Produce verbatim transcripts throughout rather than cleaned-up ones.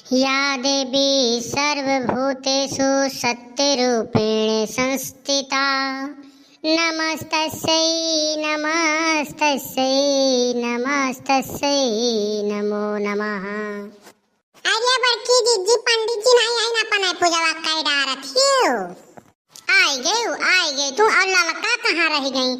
या देवी सर्वभूतेषु शक्तिरूपेण संस्थिता। नमस्तस्यै, नमस्तस्यै, नमस्तस्यै नमो नमः। अरे बड़की जिज्जी, पंडित जी नाहीं आइन, अपन पूजवा कइ डारत हियो। आइ गयू, आइ गयू तू। अउर ललका कहाँ रहि गईं?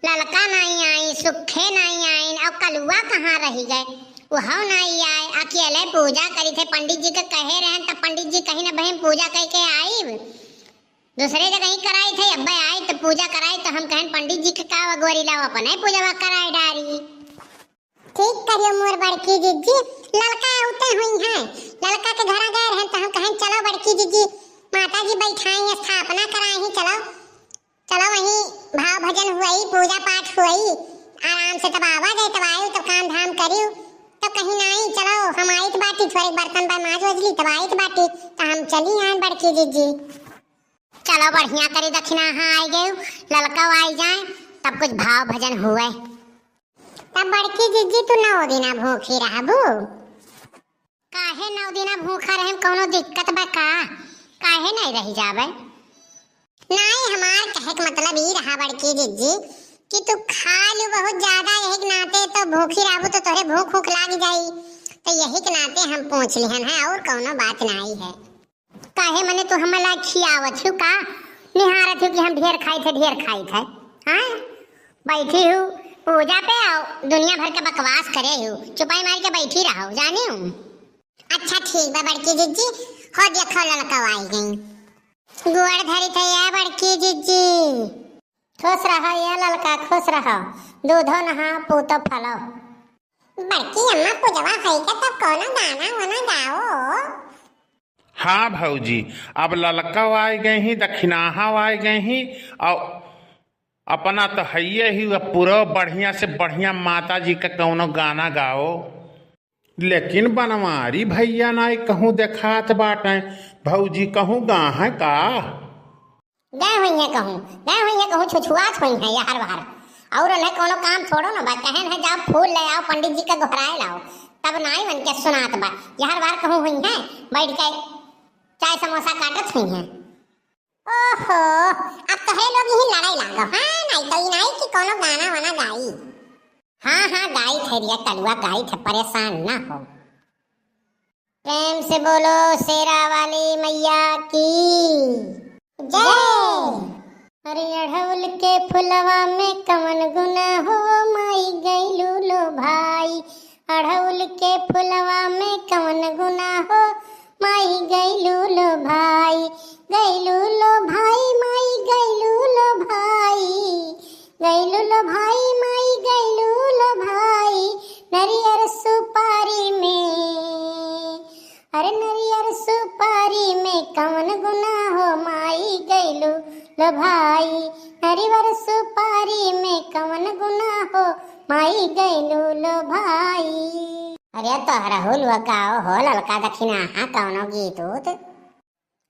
ललका नाहीं आईं, सुखे नाहीं आईं, अउर कलुआ कहाँ रहि गए? उहउ नाहीं आए, अकेले पूजा करित है। पंडित जी के कहे रहेन, त पंडित जी कहिन अबहीं पूजा कइके आइब, दुसरे जगहीं कराइत है। अब्बे आइत पूजा कराइत, त हम कहेन पंडित जी के का अगोरी, लाव अपनइ पूजवा कराइ डारी। ठीक करियो मोर बड़की जिज्जी, ललका अउते हुइहैं। ललका के घरा गए रहेन त हम कहेन, चलो बड़की जिज्जी, माता जी बैठाई, स्थापना कराई, चलो, चलो वहीं भाव भजन हुई, पूजा पाठ हुई, आराम से तब आवा जाए, तब आयु, तब काम धाम करियो। तब कहीं नाहीं, चलो हम आइत बाटी, थोड़े बर्तन बाय माज वजली, तब आइत बाटी, त हम चली आएन बड़की जिज्जी। चलो बढ़िया करी, दखिनाहा आइ गयू, ललका आइ जाए, तब कुछ भाव भजन हुए। तब बड़की जिज्जी तू नौ दिना भूखी रहबू? काहे नौ दिना भूखा रहेम, कउनो दिक्कत बा का? काहे नाहीं रहि जाबे? नाहीं, हमार कहे के मतलब ई रहा बड़की जिज्जी कि तू खा लू बहुत ज्यादा, यही के नाते तो भूखी रहबू तो तोहरे भूख ऊख लागि जाई, तो यही के नाते हम पूछ लिहन है, अउर कउनो बात नाहीं है। काहे मने तू हमला खियावत हिउ का? निहारत हिउ कि हम ढेर खाइत है, ढेर खाइत है, हाँ? बैठी हू पूजा पे, अउ दुनिया भर के बकवास करे हू, चुपाई मार के बैठी रहो, जानी हूँ। अच्छा ठीक बा बड़की जिज्जी, हो देखो ललका आइ गईं। गोड़ धरी थे या बड़की जिज्जी। खुश रहो या ललका, खुश रहो, दूधो नहा पूतो फलो। बड़की अम्मा, पूजवा होई के तब कउनो गाना वाना गाओ। हाँ भउजी, अब ललका आइ गईं, दखिनाहा आइ गईं, अउ अपना त हइये ही, अब पूरा बढ़िया से बढ़िया माता जी के कउनो गाना गाओ। लेकिन बनवारी भइया नाहीं कहूँ देखात बाटें, भउजी कहूँ गाहैं का? गए हुइहैं कहूँ, गए हुइहैं कहूँ, छुछुआत हुइहैं यहर वहर। अउर उन्हें कउनो काम थोड़ो न बा, कहेन है जाओ फूल ले आओ, पंडित जी के गोहराए लाओ, तब नाहीं उनके सुनात बा। यहर वहर कहूँ हुइहैं, बैठ के चाय समोसा काटत हुइहैं। ओहो, अब तोहरे लोग यहीं लड़ाई लागो, हाँ? नाहीं तो ई नाहीं कि कउनो गाना वाना गाई। हाँ, हाँ, गाइत है रिया कलुआ, गाइत है, परेशान ना हो। प्रेम से बोलो शेरा वाली मैया की जय। अरे अढ़उल के फुलवा में कवन गुना हो, माई गइलू लो भाई। अढ़उल के फुलवा में कवन गुना हो, माई गइलू लो भाई। गइलू लो भाई, माई गइलू लो भाई। गइलू लो भाई, माई गइलू लो भाई, नरियर सुपारी में, अरे नरियर सुपारी में कवन गुना हो, माई गइलू लो भाई, नरियर सुपारी में कवन गुना हो, माई गइलू लो भाई। अरे तोहरा हुलवा गाओ हो ललका दखिनाहा कउनो गीत उत।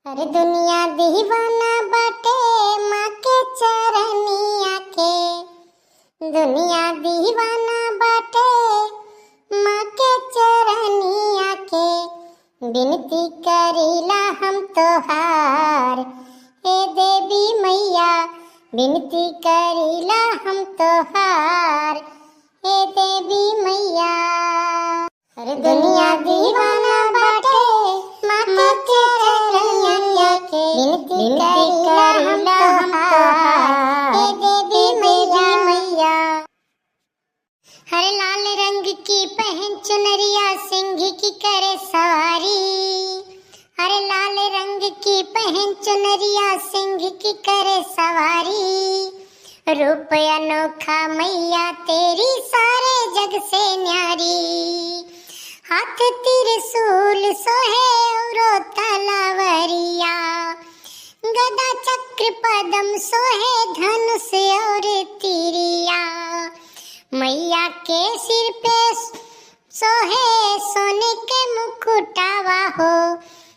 अरे दुनिया दीवाना बाटे माँ के चरनिया के, दुनिया दीवाना बाटे माँ के चरनिया के, बिनती करीला हम तोहार, हे देवी मैया, बिनती करीला हम तोहार, हे देवी मैया। अरे दुनिया दीवाना बाटे, माँ के चरनिया के, बिनती करीला हम तोहार, हे देवी मैया। हरे लाल रंग की पहन चुनरिया, सिंह की करे सवारी। हरे लाल रंग की पहन चुनरिया, सिंह की करे सवारी। रूप अनोखा मैया तेरी सारे जग से न्यारी। हाथ त्रिशूल सोहे औरो तलवरिया। गदा चक्र पदम सोहे धनुष और तीरिया। मैया के सिर पे सोहे सोने के मुकुटावा हो,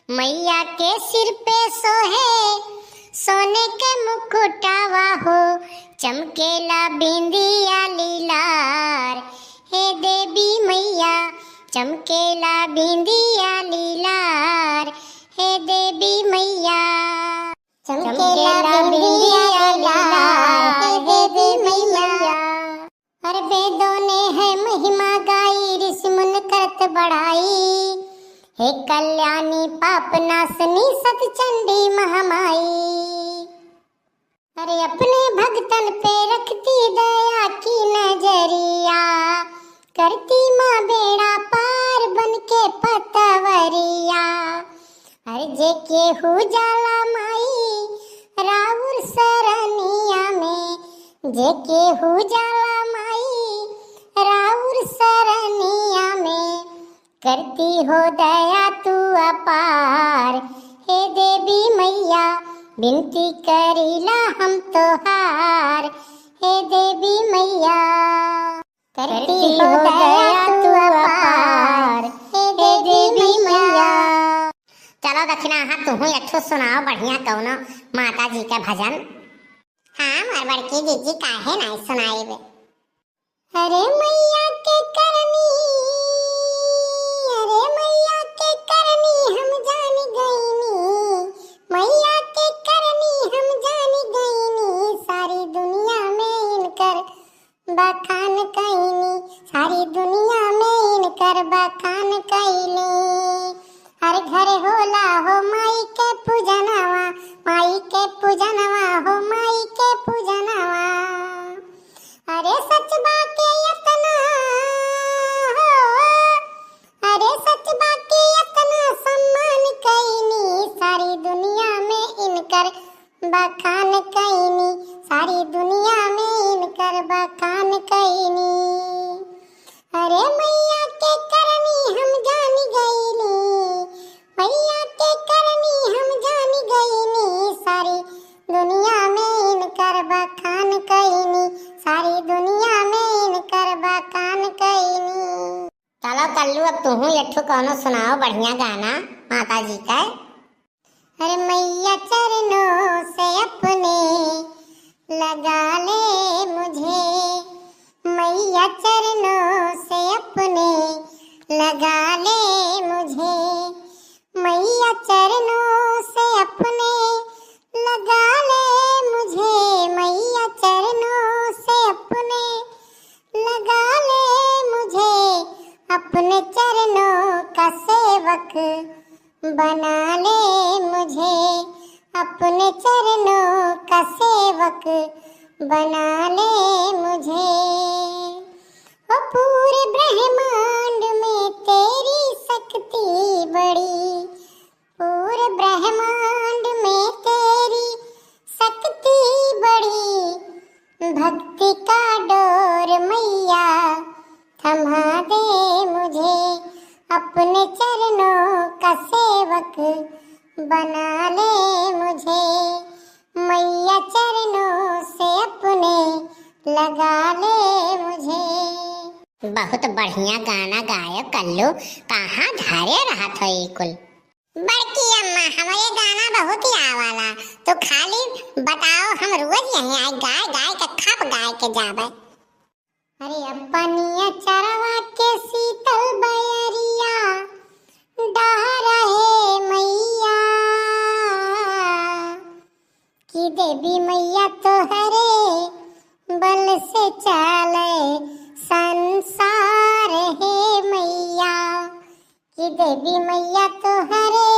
मैया के सिर पे सोहे सोने के मुकुटावा हो, चमकेला बिंदिया लीलार, हे देवी मैया, चमकेला बिंदिया लीलार। चमकेला बिंदिया लीलार, हे देवी मैया। अरे वेदों ने है महिमा गाई, ऋषि मुनि करत बड़ाई। हे कल्याणी पाप नाशनी सत चंडी महामाई। अरे अपने भगतन पे रखती दया की नजरिया, करती माँ बेड़ा पार बन के पतवरिया। अरे जे केहू जाला माई राउर सरनिया में, जे केहू जाला माई राउर सरनिया में, करती हो दया तू अपार। हे देवी मैया, बिनती करीला हम तोहार। हे देवी मैया, करती हो दया तू अपार। हे देवी मैया। चलो दक्षिणा, हाँ, तुहू एक ठो सुनाओ बढ़िया कौनो माता जी का भजन। हाँ, हमार बड़की जीजी, काहे नाई सुनाइबे। अरे मैया के करनी, अरे मैया के करनी हम जान गईनी, मैया के करनी हम जान गईनी, सारी दुनिया में इनकर बखान कईनी, सारी दुनिया में इनकर बखान कईनी। हर घर होला हो माई के पूजनवा, माई के पूजनवा हो, माई के पूजनवा। अरे सच बा के यतना हो, अरे सच बा के यतना सम्मान कईनी, सारी दुनिया में इनकर बखान कईनी, सारी दुनिया में इनकर बखान कईनी। अरे मैया के करनी हम जान गईनी, मैया के करनी हम जान गईनी, सारी दुनिया में इनकर बखान कईनी, सारी दुनिया में इनकर बखान कईनी। चलो कल्लू, अब तुहू एक ठो कौनो सुनाओ बढ़िया गाना माता जी का। अरे मैया चरणों से अपने लगा ले मुझे, मैया चरणों से अपने लगा ले मुझे, मैया चरणों से अपने लगा ले मुझे, मैया चरणों से अपने लगा ले मुझे, अपने चरणों का सेवक बना ले मुझे, अपने चरणों का सेवक बना ले मुझे। ओ पूरे ब्रह्मांड में तेरी शक्ति बड़ी, पूरे ब्रह्मांड में तेरी शक्ति बड़ी, भक्ति का डोर मैया थमा दे मुझे, अपने चरणों का सेवक बना ले मुझे, मैया चरणों से अपने लगा ले मुझे। बहुत बढ़िया गाना गायो कल्लू, कहाँ धरे रहत हो ई कुल? बड़की अम्मा, हमरे गाना बहुत ही आवाला, तो खाली बताओ, हम रोज यहीं आए गाय गाय के खप गाय के जाबे। अरे अपनिया चरवा के शीतल बयरिया डहर हे मैया, कि देवी मैया तोहरे बल से चले संसार हे मैया, कि देवी मैया तोहरे